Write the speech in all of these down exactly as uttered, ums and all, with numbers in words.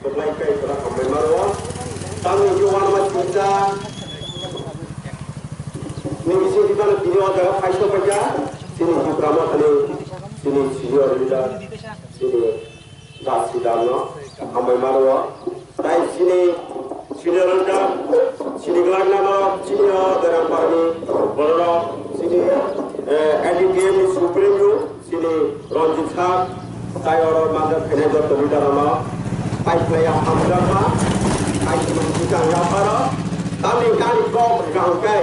Kwplai khe khwna hambai mano. Tamni hwnkhe uanama singcha ni bising twi phano tini o jaga phai sok phaikha. Chini Tipra Mothani chini senior leader chini Das Sidharno hambai mano. Tai chini senior leader chini glak nano chini o Derampar ni borok chini, eh, A D T M ni supremo. Chini Ranjit sir, tai oro manjak khainai joto leader rokno pai khlaiya hamjakma, tai chini bwkang yapharo, tamni gari kok rwkha hwnkhe,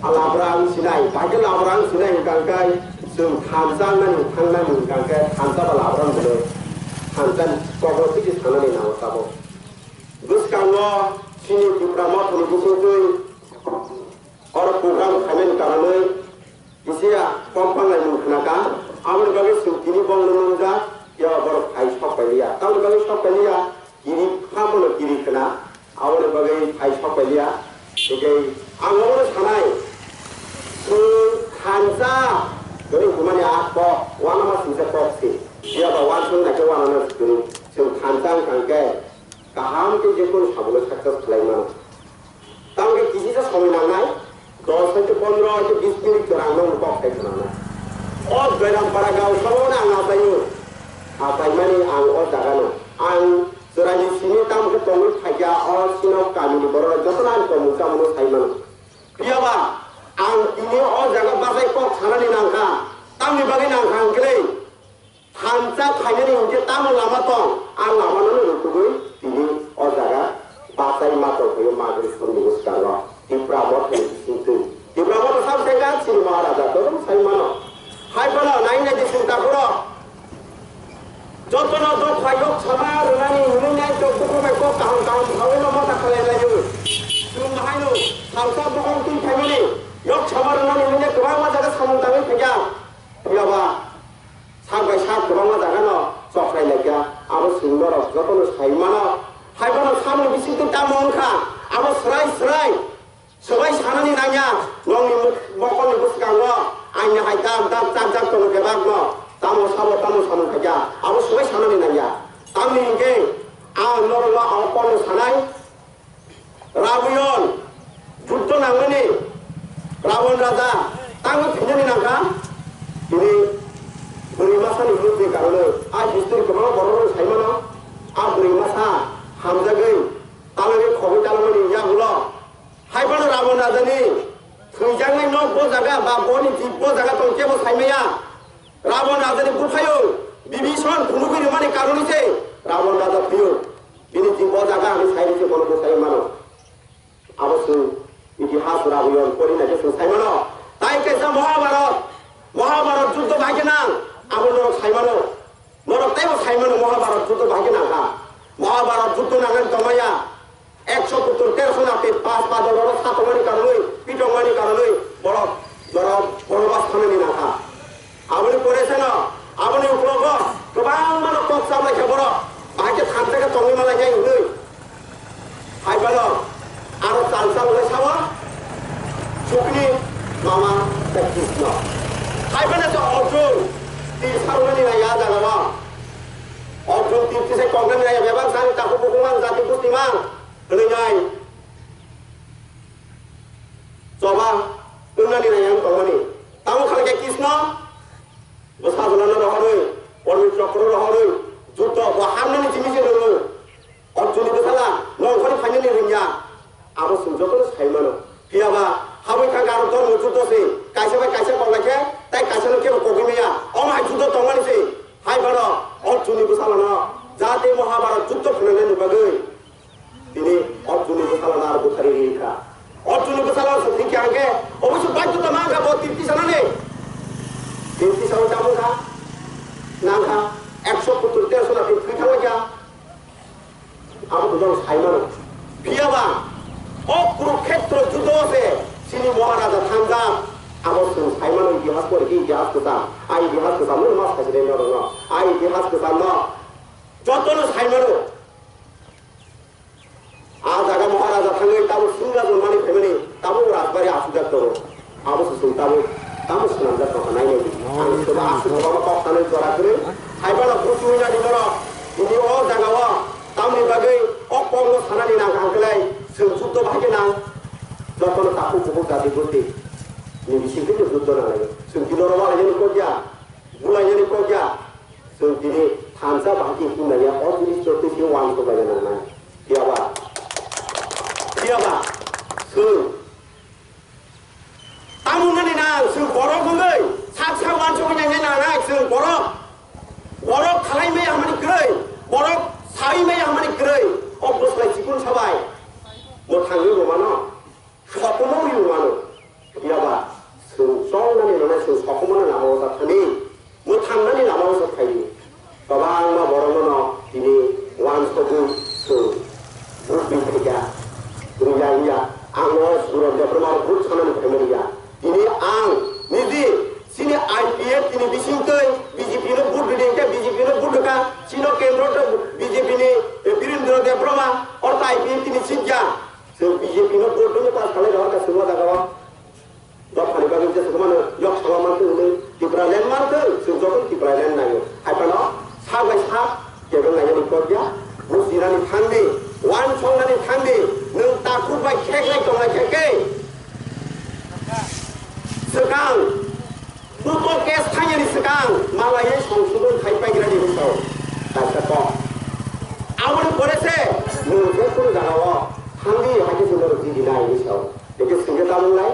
a labra ang sinai, bahai khe labra ang sinai hwnkha hwnkhe, chwng thansa wngnani thangnani hwnkha hwnkhe, thansa ba labra ang bwle, thansa ni kokno twiwi sanani nango tabuk. Bwskango chini Tipra Mothani bisingtwi oro program khaimani karonwi, Kisiya kok panglai mung khna ka, aboni bagwi chwng tini bongno nungjak, phiya borok hai sok pailiya. Tamoni bagwi sok pailiya, kiri phamono kiri khna, aboni bagwi hai sok pailiya. Tei ang obono sanai, chwng thansa, tini hwnmani a kok, uanama singsa kok se. Phiya ba uansuk naikhe uanama se tini, chwng thansa wngkha hwnkhe, kaham khe jekunu sabono success khlai mano. Tamokhe kisisa somoi nangnai, dos hoite pondro hoite bis minute jora ang nokni kok sai khwnanai. O Goiram para gao sobo no ang achaio. Achaimani ang o jaga no. Ang chwraini simi tamokhe tongwi phaikha, o sino kamini borok rok jotono ang tongmung chamung no sai mano. Phiyaba ang tini o jaga bachai kok sanani nangkha, tamni bagwi nangkha ang kwrwi. Thansa khainani hinkhe tamo lama tong? A lama no rwtugwi tini o jaga bachai ma tongphio Magri songni bwskango Tipra Mothani bisingtwi. Tipra Motha sabo se gak chini Maharaja, jotono sai mano. Hai phano nai nai di chwng takhoro. Jotono dopha yok sama rwnani hinwi nai tok bukhuk bai kok kaham kaham sawi no motha khalai laio. Chwng haino thansa bukhuk twi phaimani yok sama rwnani hinwi kwbangma jaga samung tangwi phaikha. Phiyaba Sak bai sak kwbangma jaga no chokrai laikha, abo chwng norok jotono sai mano. Hai bono samung bisingtwi tamo wngkha, abo swrai swrai swbai sanani nangya. Nokni mok-, mokolni bwskango aini hai tam tam chak chak tongo bebak no, tamo sabo tamo samung khaikha, abo swbai sanani nangya. Tamni hinkhe ang norokno abo kolno sanai. Raboyon, juddho nangmani, Rabon raja, tango thinani nangkha, tini bwrwi masani bwrwi karonwi, a history kwbangma borok rok sai mano, a bwrwi masa hamjagwi, talangwi khogwi talangmani yagulo, hai phano Rabon rajani thwijaknai nok bo jaga ba boni jib bo jaga tong kebo sai maya. Rabon rajani buphaiyung Bibhishon phunugwi rwmani karonwi se Rabon raja thwiyo. Bini jibbo jaga hinwi sai rwse bono bwsai mano. Abo chwng itihas Raboyon pori naikhe chwng sai mano. Tai kaisa Mahabharat, Mahabharat juddho bahai khe nang, abo norok sai mano. Norok teibo sai mano Mahabharat juddho bahai khe nang kha. Mahabharat juddho nangani tongmaya. Ekso kuttur terso na tei pas pador rok satongmani karonwi, pitongmani karonwi borok, borok bonobaso thanani nangkha. Aboni pore seno, aboni uklogo kwbangmano kok chaplaikha borok, bahai khe thansa khe tongwi malainai hwnwi. Hai phano aro chal chal wngwi sao, Sukni mama tei Krishna. Hai phano se Arjun, tir sarwmani nai a jagao. Arjun tir tisai koknani nai bebak sani takhuk bukhuk mang jati busti mang. Hwnwi nai choba wngnani nai ang tongmani. Tamo khalai khe Krishna bwsa bolano rohorwi, Ormi chokro rohorwi, juto bo hamnani simi se rwngo. Arjuni bwsala nongkhorni phainani rwngya. Abo chwng jotono sai mano. Phiyaba habwi thangkha aro dhormo juto se kaisa bai kaisa koklai khe tai kaisa no kebo kogwi maya. Omo hai juto tongmani se. Hai phano Arjuni bwsalano jate Mahabharat juto phunanani bagwi. Tini Arjuni bwsalano aro bwthari ri kha. Arjuni bwsalo se thwi kha hwnkhe, oboise baidhota ma wngkha bo tirti sanani. Tirti sano tamo kha, nang kha, ekso kuttur terso na tini thwi thangwi kha. Abo to jang sai mano. Phiyaba, o Kurukhetra judo se chini Maharaja thangjak. Abo chwng sai mano itihas pore khe itihas kwcham. A itihas kwcham no ma sai se norokno. A itihas kwcham no jotono sai mano. A jaga Maharaja thangwi tabuk Singha jonmani phaimani, tabuk Rajbari asukjak tongo. Abo se chwng tabuk tamo swnamjak tongkha nainai di. Ang soba aswk kwbangma kok sanwi jora kwrwi. Hai phano buchi hwnjani borok tini o jagao tamni Nang jotono takhuk kubuk jati goti ni bisingtwi no juddo nanglaio. Chwng tini oro walainani kok ya, bulainani kok ya. Chwng tini thansa bahai khe himlaiya, o jinis jotoi khe uansuk laina nangnai. Phiyaba, phiyaba, chwng Tamo nani nang, chwng borok wngwi sak sak uansugwi nangnai nangnai, chwng borok. Borok khalai maya hwnmani kwrwi, borok saui maya hwnmani kwrwi, o bwslai chikon sabai mwthangwi rwmano, sokomorwi rwmano. Phiyaba chwng chongnani nangnai, chwng sokomorno lama o ta thani. Mwthangnani lama o sok phaidi. Kwbangma borokno tini uansugwi chwng vote ri phaikha. Wngya wngya, ang o Suron Debbarma vote sanani phaimani ya. Tini ang niji chini I P F tini bisingtwi B J P no vote ridi hwnkhe B J P no vote rwkha. Chino kendro to B J P ni, eh, Birendra Debbarma, ortho I P F tini sikya. Chwng B J P no vote rwna pass khalai rw kha chwng o jaga o. Dophani bagwi jesa mano yok sama manthung hwnwi Tipraland manthung, chwng jotono Tipraland naio. Hai phano sak bai sak kebo nainani kok ya, bujinani thangdi, uansuknani thangdi, nwng takhuk bai kheklai tongnai khe khe swkang, buko case thangyani swkang malaiwi songsodon khai paigrani hwnkhe kaisa kok. Aboni pore se nwng jephuru jagao thangdi, hai khe chwng norok jidinai hwnwi sao. Hwnkhe swngkhe tabuk lai?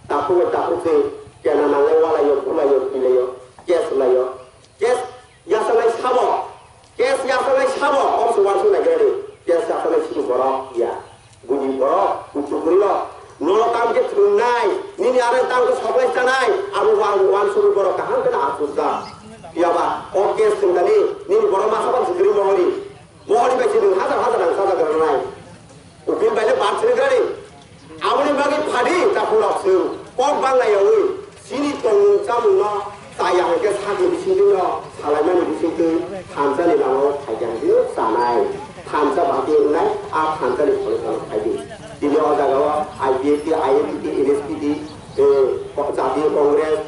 Takhuk bai takhuk se kena nanglai, walaio, bulaio, twilaio, case laio. Case yachaklai sabo, case yachaklai sabo, omo se uansuk naigrani. Case yachaklai sini borok ya. Buini borok, kuchuk bwrwi rok. Norok tamo khe thwngnai, nini aro tamo khe soklai chanai, abo uansugwi borok kaham kheno achukjak. Phiyaba o case thwngdani, nini borok masa bai se kwrwi mohori. Mohori bai se nwng hajar hajar rang sajak rwnai. Upil bai le bar sini gari. Aboni bagwi phadi takhuk rok chwng kok banglayawi chini tongmung chamungno chaya hwnkhe sakni bisingtwino salaimani bisingtwi thansani lamao phaikha hwnkhe chanai. Thansa bahai wngnai a thansani solution phaidi. Tini o jagao I P F T, I N P T, N S P T, eh, Jatiyo Congress,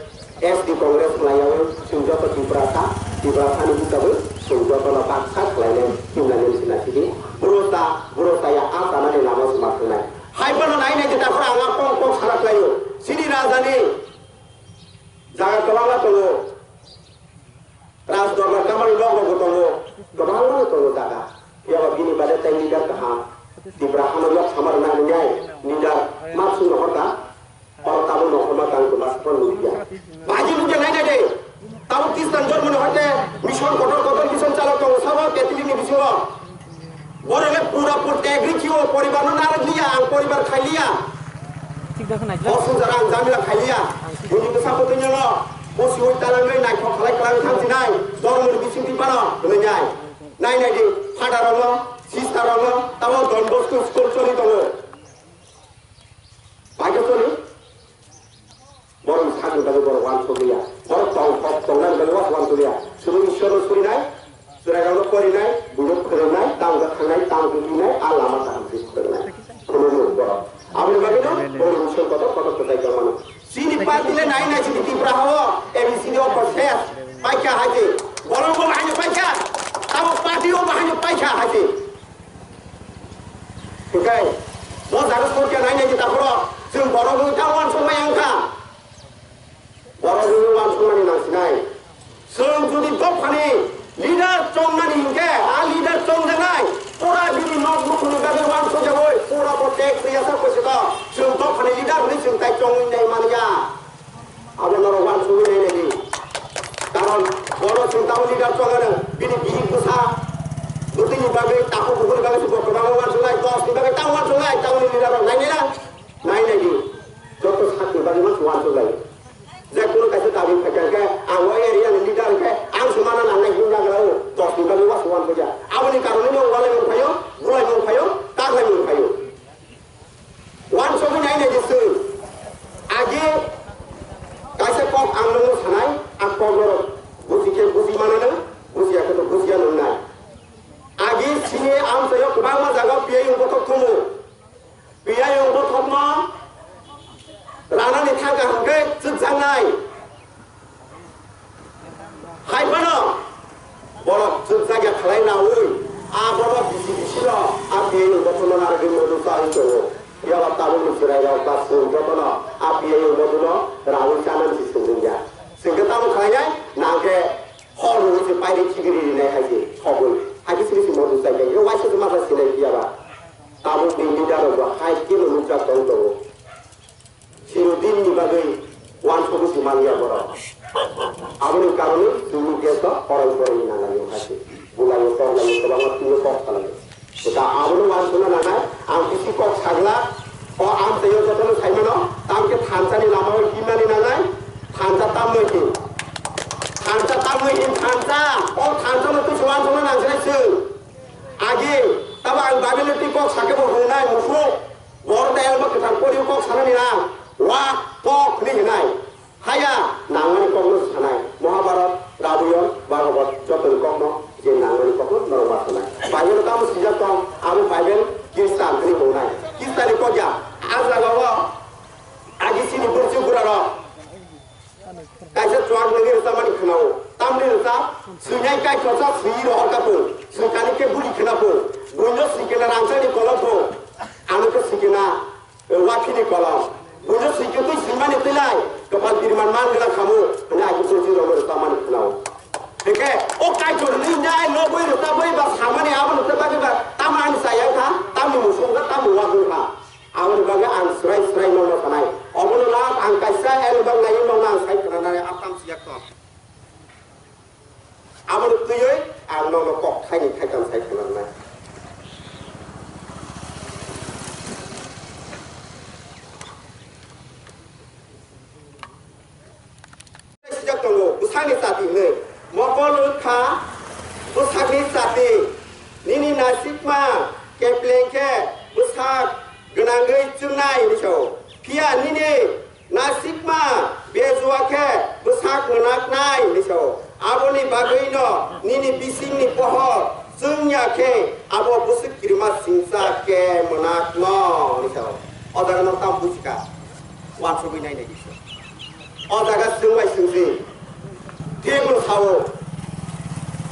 S D Congress khlaiyawi chwng joto Tiprasa, Tiprasani hisabwi chwng jotono baksa khlainai himnani sina sidi. Bwrwsa, bwrwsaya a chanani lama se ma thwngnai. Hai phano nai nai je takhuk ang a kok kok sana khlaio. Chini rajani jaga kwbangma tongo. Raj dorbar kamani nok rokbo tongo. Kwbangma tongo jaga. Phiyaba bini bade tei leader kaham. Tipra hano yok sama rwna hinwi leader ma chwngno horda. Oro tabuk nokhorma tang kwbangma nukya. Baji nukya nai nai de. Tabuk Kristan jormoni hoite mission kotor kotor mission chalok tongo sabo Catholic ni bisingo. Borok le pura pur tegri khiyo poribar no narwk liya, ang poribar khai liya. Thik da khna. O sumsar ang jamila khai liya. Bini bwsa bwtwi no bo siwi talangwi naithok khlai kwlang thang sinai. Jormoni bising twi pano hwnwi nai. Nai nai di, father rok no, sister rok no, tabuk Don Bosco school choli tongo. Baikhe choli? Borok sakni bagwi borok uansuk liya. Borok tong kok tongnani bagwi uansuk liya. Sudu Ishwarno surinai, chwrairokno porinai, buino phwrwngnai, tamo khe thangnai, tamo khe thinai, a lama kaham se phwrwngnai. Phwrwngnai borok. Aboni bagwino borok Ishwar kotor kotor kwchai tongmano. Chini party le nai nai chini Tripura hao A B C D o process paikha hai se. Borok bo bahai no paikha. Abo party o bahai no paikha hai se. Hinkhe bo jaga sorkar nai nai jeta phoro chwng borok wngwi ta uansuk maya wngkha. Borok wngwi uansukmani nangsinai. Chwng jodi dophani leader chongnani hinkhe a leader chongjaknai pura bini nok nukhungni bagwi uansukjagwi pura bo tax riyasa pwisa to chwng dophani leader hwnwi chwng tai chongwi nai manya. Abo norok uansugwi nai nai di. Karon bono chwng tabuk leader chongano bini bihik bwsa bwtwini bagwi takhuk bukhukni bagwi se bo kwbangma uansuknai, dos ni bagwi ta uansuknai, tabukni leader rok nai nai na? Nai nai di. Joto sakni bagwi ma uansuk lai. Je kunu kaisa dabi phaikha khe ang o area ni leader khe ang se mana nangnai hinwi nagra o, dos ni bagwi uansuk uansukya. Aboni karonwi no walai mung phaio, bulai mung phaio, taklai mung phaio. Uansugwi nai nai di chwng. Age kaisa kok ang nokno sanai, a kok norok buji khe buji mananw, bujiya khe to bujiya nwngnai. Age chini amchaio kwbangma jagao piyayung bothok thumu. Piyayung bothokno ranani thangkha hwnkhe chwkjaknai. Hai phano borok chwkjakya khlai naui, a borok bisi bisi no a tei bothorno narwgwi modo chaui tongo. Yaba tabukni chwrairok ba chwng jotono a P I O modulo raui chanani se swngringya. Chwngkhe tamo khlainai, nangkhe hor rwui se pairi chibiri rinai hai se khogwi. Hai khe siri se modu chaiya. Yo waisa se masa sinai phiya ba. Tabukni leader rok bo hai kheno nukjak tong tongo. Chirudinni bagwi wansugwi se manya borok. Aboni karone chini desh o korai korai nangani hai se. Bulaio, torlaio, kwbangma twiwi kok salaio. Eka abono wansukna nangnai, ang bisi kok sagla, o amchaio jotono saimano, tamkhe thansa ni lama o himnani nangnai, thansa tamno hin. Thansa tamno hin, thansa, o thansa no twi se wansukna nangsinai chwng. Agi, tabo ang Bible ni twi kok sakhe bo hwngnai, musuk, bor da elma kwthar pori kok sanani nang, wa, kok hwnwi hwnai. Haya, nangmani kokno sanai. Mahabharat, Ramayana, Bhagavad, jotoni kokno je nangmani kokno norok wasanai. Bible tamo swijak tong, abo Bible Kristan hwnwi hwngnai. Kristani kokya, a jagao agi chini borsi burarok kaisa chuak nogwi rwchapmani khwnao. Tamni rwchap, swinai kaithosa swiwi rohor kapung, swkani khe buli khna pung, buino swikena rangchakni kolom pung, ano khe swikena Wakhini kolom. Buino swichwtwi swimani twilai. Kwpal biriman man gwnang khamu. Hwnwi ai khe swichwrokno rwchapmani khwnao. Hwnkhe o Kaitorni nai nogwi rwchapwi ba samani abono tei bagwi ba tamo ani chaya wngkha, tamni musuk wngkha, tamni wak wngkha. Aboni bagwi ang swrai swrai nokno sanai. Obono lak ang kaisa elbak naiwi nokno ang sai khwnanani a tamsi yak tong. Aboni twiwi ang nono kok thaini thaitam sai khwnarnai. Sijak tongo, bwsakni chati hwnwi. Mokol wngkha bwsakni chati. Nini nasikma kepleng khe bwsak gwnangwi chwngnai hwnwi sao. Phiya nini nasikma bejua khe bwsak mwnaknai hwnwi sao. Aboni bagwino nini bisingni pohor chwngya khe abo bwswk kirima singcha khe mwnakno hwnwi sao. O jagano tam bujikha. Uansugwi nainai bisa. O jaga swng bai swng se. Tei bo sao.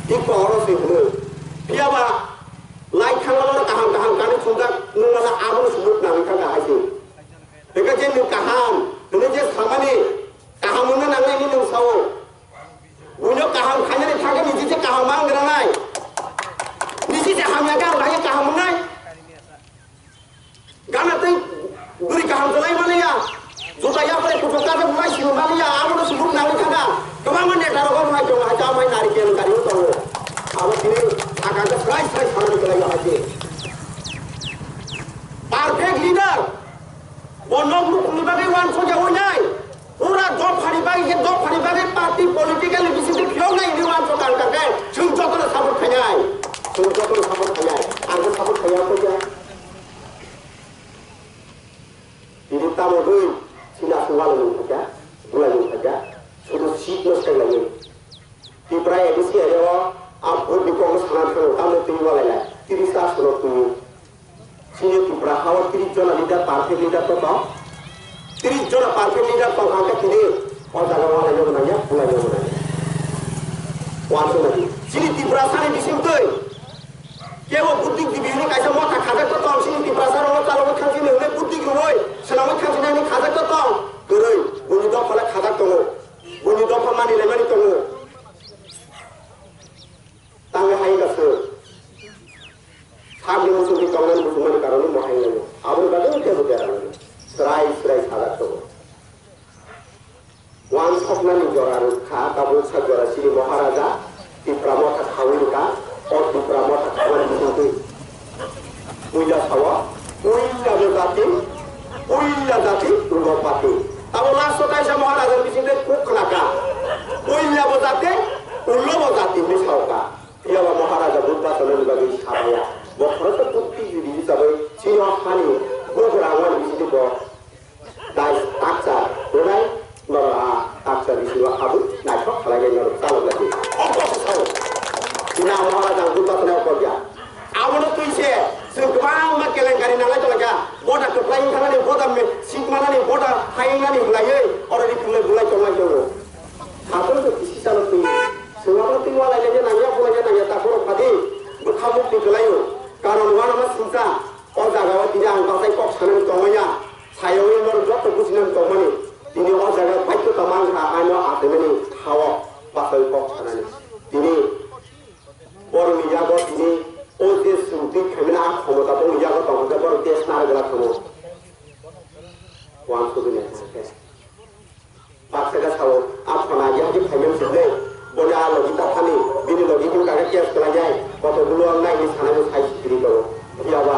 Iko oro se hwnwi. Phiya ba lai thangma no kaham kaham kanwi chumjak nung mano abono se nuk nangwi thangkha hai se. Beka je nwng kaham, hwnwi je samani kaham wngna nangnai hwnwi nwng sao. Buino kaham khainani thangkhe niji se kaham ma wngranai. Niji se hamya khe ang bahai kaham wngnai. Gana tei bwrwi kaham kwlai maliya. Juta yapre kuchuk kajak bai simi maliya. Abono sumuk nangwi thangkha. Kwbangma neta rok omo hai tongo, hai chamai nari kel gari o tongo. Abo tini thaka khe srai srai sanani kwlai o hai se. Perfect leader. Bo nok nukhungni bagwi uansukya wngnai. Pura dophani bagwi khe dophani bagwi party political ni bisingtwi phiyoknai hwnwi uansuk ang kha khe chwng jotono support khainai. Chwng jotono support khainai. Ang khe support khaiya kho khe. Tini tamo hwn chini aswk walo nung khaikha, bulai nung khaikha, sudu seat no sai laiwi. Tripura A D C area o a vote ni kokno sana thango, tamo twi walai lai, tris ta aswk no twi. Chini Tripura ha o tris jona leader, perfect leader to tong. Tris jona perfect leader tong kha khe tini o jaga walai no nangya, bulai no nangya. Uansuk nai. Chini Tripura sani bising twi. Kebo buddhi gibi hwnwi kaisa motha khajak to tong, chini Tiprasa rokno chalogwi khansini hwnwi buddhi rwui swnamwi khansinai hwnwi khajak to tong. Kwrwi, buini dopha le khajak tongo. Buini dopha mani laimani tongo. Tangwi hai wngkha se. Sakni muchungwi tongnani muchungmani karonwi mo hai laio. Aboni bagwi kebo dera laio. Srai srai khajak tongo. Wansoknani jora rwkha, tabuksa jora chini Maharaja Tipra Motha khaui rwkha, o Tipra Motha khaui rwkha. Puila sao, puila bo jati, puila jati, ulo pati. Tabo last o kaisa Maharaja ni bisingtwi kuk khnakha. Puila bo jati, ulo bo jati hinwi saokha. Phiyaba Maharaja Buddha tonani bagwi sabaya. Bo khoroksa buddhi jodi hisabai chini hani bugrang wani bisingtwi bo Dai taksa, belai norok a taksa bisingo habwi naithok khlainai norok chalok lagi. Obo se sao. Chini Maharaja ang bubathana obo ya. Abono twi se, chwng kwbangma kelenkari nanglai tonglaikha. Boda kwplai wngkha nani, boda me-, sikma nani, boda hai wngmani bwlaiwi, oro ri kwplai bwlai tonglai tongo. Hathor se kisi chalo twi. Chwng abono twi walai laina nangya, bwlai laina nangya, takhorok phadi. Bwkha mukti kwlaio. Karon uanama singcha. O jaga o tini ang bachai kok Tongmanya, sayangwi norok joto bujinani tongmani, tini o jaga baidhota mankha ano achaimani thao bachai kok sanani. Tini borokni yago tini o je chwng twi khaimani a khomota bongni yago tongkha khe borok tei snarwk glak thango. Wansugwi naikha khe. Baksa khe sao, a phone agi agi phaimani swngnai, boni a logi tathani, bini logi hwn kha khe case khlainai, koto gulo ang naini sanai bo sai sikiri tongo. Phiya ba,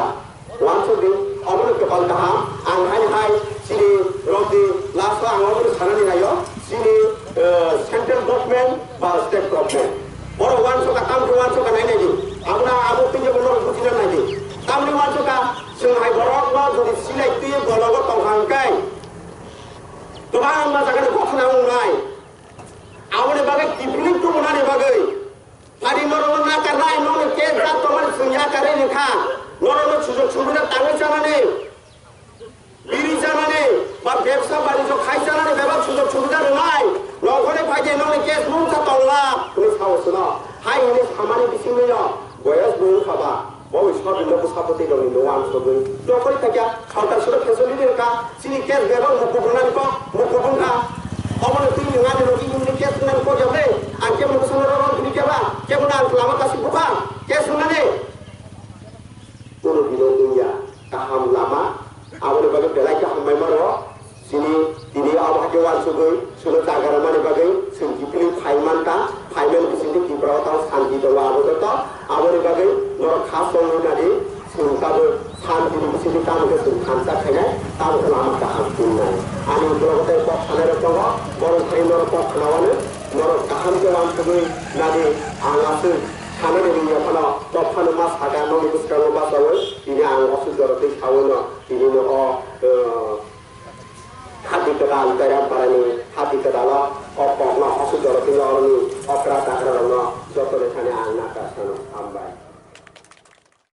wansugwi, obono kwpal kaham, ang haini hai, chini rokni last o ang obono sanani naio, chini, eh, central government ba state government. Borok wansukha, tamo khe wansukha nai nai di. Abono abo twi bo norok bujina nai di. Tamni wansukha, chwng hai borokno jodi silai twi bologo tongkha hwn khe, kwbangma jagani ghotona wngnai. Aboni bagwi kiphilwi tubunani bagwi. Tari norokno nakarnai, nokni case jak tongmani chwng yakarwi rwkha. Norokno sujok subida tangwi chanani, biri chanani, ba bebsa banijyo khai chanani bebak sujok subida rwnai. Nongkhorni phaidi nokni case mungsa tongla hwnwi sao chwngno. Hai hwnwi samani bisingwino boyos bo wngkha ba. Bo wi sorkar no bwsa bwtwi rokni no wansugwi. Nokori thakya sorkar suro facility rwkha, chini case bebak mukubungnani kok mukubung kha. Obono twi nungani rokni imni case nani kok yamle. Ang kebo no bwsano rorok hini keba, kebo no ang lama kasi bukha, case wngnani. Kono bino wngya, kaham lama, aboni bagwi belai khe hambai mano. Chini, tini abo hakhe wansugwi, chwngno jaga rwmani bagwi, chwng kiphilwi phai mankha, phaimani bisingtwi Tripura o tamo santi tongo abo joto. Aboni bagwi norok kha songwi nadi, chwng tabuk santini bisingtwi tamo khe chwng thansa khainai, tamo khe lama kaham tongnai. Ani ukologo tei kok sanai rok tongo, borok thani norok kok khnawano, norok kaham khe wansugwi nadi, ang aswk sanani wngya phano, kok phano ma saka nokni bwskango bachaui, tini ang osuh jorotwi saui no, tini no o, eh, Hati kwtal Kairam parani hati kwtalo o kokno osuh jorotwi norokni okra takra rokno jotoni thani ang nakar sano hambai.